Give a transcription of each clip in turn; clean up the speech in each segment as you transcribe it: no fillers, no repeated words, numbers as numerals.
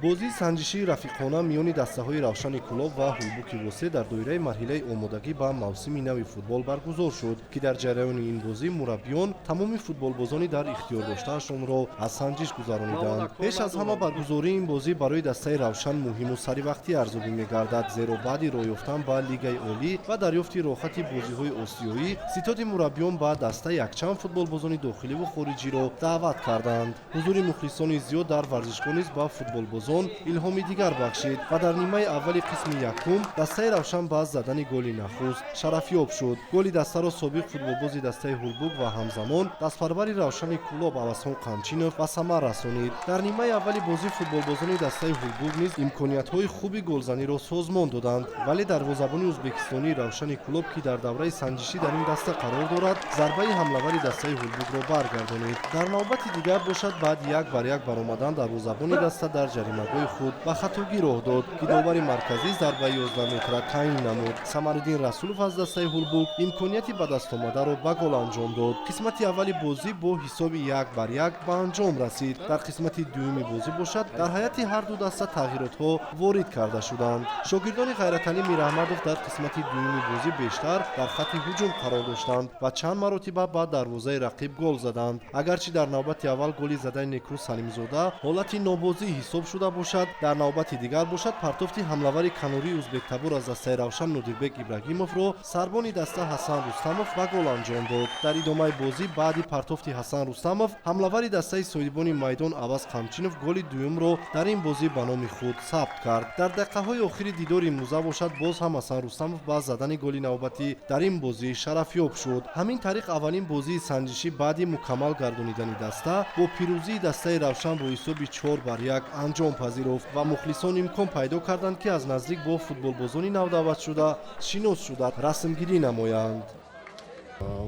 Бозии санҷишии рафиқона миёни дастаҳои Равшани Кӯлоб ва Ҳулбуки Восе дар доираи марҳилаи омодагӣ ба мавсими нави футбол баргузор шуд, ки дар ҷараёни ин бозӣ мураббиён тамоми футболбозони дар ихтиёр доштаашонро аз санҷиш гузарониданд. Пеш аз ҳама, баргузории ин бозӣ барои дастаи Равшан муҳиму саривақтӣ арзёбӣ мегардад, зеро баъди роҳ ёфтан ба Лигаи Олӣ ва дарёфти роҳхати бозиҳои осиёӣ, ситоди мураббиён ба даста якчанд футболбозони дохиливу хориҷиро даъват карданд. Ҳузури мухлисони зиёд дар варзишгоҳ низ ба футболбозон илҳоми дигар бахшид ва дар нимаи аввали қисми якум дастаи Равшан ба задани голи нахуст шарафёб шуд. Голи дастаро собиқ футболбози дастаи Ҳулбук ва ҳамзамон дастпарвари Равшани Кӯлоб Авазхон Қамчинов ба самар расонид. Дар нимаи аввали бозӣ футболбозони дастаи Ҳулбук низ имкониятҳои хуби голзаниро созмон доданд, вале дарвозабони ӯзбекистонии Равшани Кӯлоб, ки дар давраи санҷишӣ дар ин даста қарор дорад, зарбаи ҳамлавари дастаи Ҳулбукро баргардонид. Дар навбати дигар бошад, баъди як бар як баромадан, дарвозабони даста дар ҷаримагоҳи худ ба хатогӣ роҳ дод, ки довари марказӣ зарбаи 11 метра таъин намуд. Самариддин Расулов аз дастаи Ҳулбук имконияти ба дастомадаро ба гол анҷом дод. Қисмати аввали бозӣ бо ҳисоби 1-1 ба анҷом расид. Дар қисмати дуюми бозӣ бошад, дар ҳайати ҳарду даста тағйиротҳо ворид карда шуданд. Шогирдони Ғайраталӣ Мираҳмадов дар қисмати дуюми бозӣ бештар дар хатти ҳуҷум қарор доштанд ва чанд маротиба ба дарвозаи рақиб гол заданд. Агарчи дар навбати аввал голи задаи Некрӯз Салимзода ҳолати нобозӣ ҳисоб шуда бошад, дар навбати дигар бошад, партофти ҳамлавари канории ӯзбектабор аз дастаи Равшан Нодирбек Ибрагимовро сарбони даста Ҳасан Рустамов ба гол анҷом дод. Дар идомаи бозӣ баъди партофти Ҳасан Рустамов ҳамлавари дастаи соҳибони майдон Аваз Қамчинов голи дуюмро дар ин бозӣ ба номи худ сабт кард. Дар дақиқаҳои охири дидори имрӯза бошад, боз ҳам Ҳасан Рустамов ба задани голи навбатӣ дар ин бозӣ шарафёб шуд. Ҳамин тариқ, аввалин бозии санҷишӣ баъди мукаммал гардонидани даста бо пирӯзии дастаи Равшан бо ҳисоби 4-1 анҷом пазируфт ва мухлисон имкон пайдо карданд, ки аз наздик бо футболбозони навдаъватшуда шинос шуда, расмгирӣ намоянд.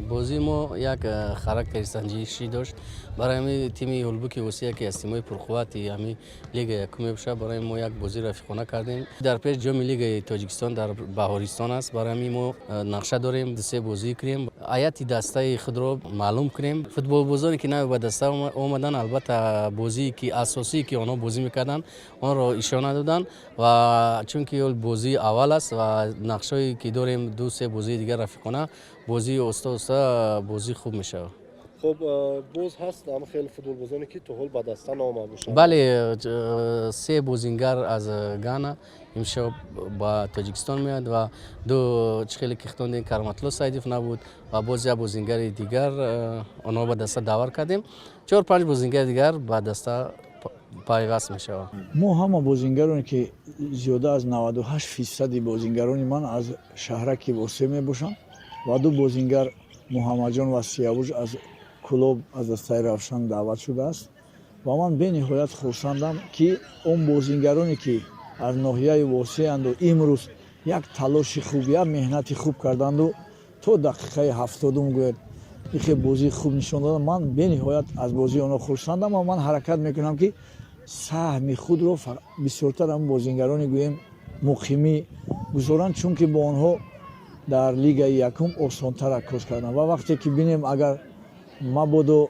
Бозии мо як характери санҷишӣ дошт. Барои ҳамин тими Ҳулбуки Восеъ яке аз тимҳои пурқуввати ҳамин лига якум мебошад. Барои мо як бозии рафиқона кардем. Дар пеш Ҷоми лигаи Тоҷикистон дар Баҳористон аст. Барои ҳамин мо нақша дорем дусе бозӣ кунем, ҳайати дастаи худро маълум кунем. Футболбозоне, ки нав ба даста омаданд, албатта, бозие, ки асосие, ки онҳо бозӣ мекарданд, онро ишора надоданд ва чунки бозии аввал аст ва нақшҳое, ки дорем, ду се бозии дигар рафиқона, бозии оста оста бозӣ хуб мешавад. Хуб, боз ҳаст ам хеле футболбозоне, ки то ҳол ба даста наомад бошанд? Бале, се бозингар аз Гана имшаб ба Тоҷикистон меояд ва ду чихеле ки хитондем, Кароматулло Саидов набуд ва боз як бозингари дигар, онҳо ба даста даъват кардем. Чор панҷ бозингари дигар ба даста пайваст мешаванд. Мо ҳама бозингароне, ки зиёда аз 98 фисади бозингарони ман аз шаҳраки Восеъ мебошанд ва ду бозингар, Муҳаммадҷон ва Сиявуш, аз Кӯлоб, аз дастаи Равшан даъват шудааст ва ман бениҳоят хурсандам, ки он бозингароне, ки аз ноҳияи Восеанду имрӯз як талоши хуб, як меҳнати хуб карданду то дақиқаи 70-ум, гӯяд, ихе бозии хуб нишон доданд. Ман бениҳоят аз бозии онҳо хурсандам ва ман ҳаракат мекунам, ки саҳми худро бисёртар ҳам бозингарони, гӯем, муқимӣ гузоранд, чунки бо онҳо дар лигаи якум осонтар кор кардан. Ва вақте ки бинем, агар мабодо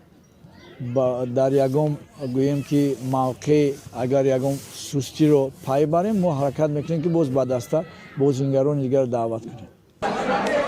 дар ягон, гӯем, ки мавқеъ агар ягон сустиро пай барем, мо ҳаракат мекунем, ки боз ба даста бозингарони дигар даъват кунем.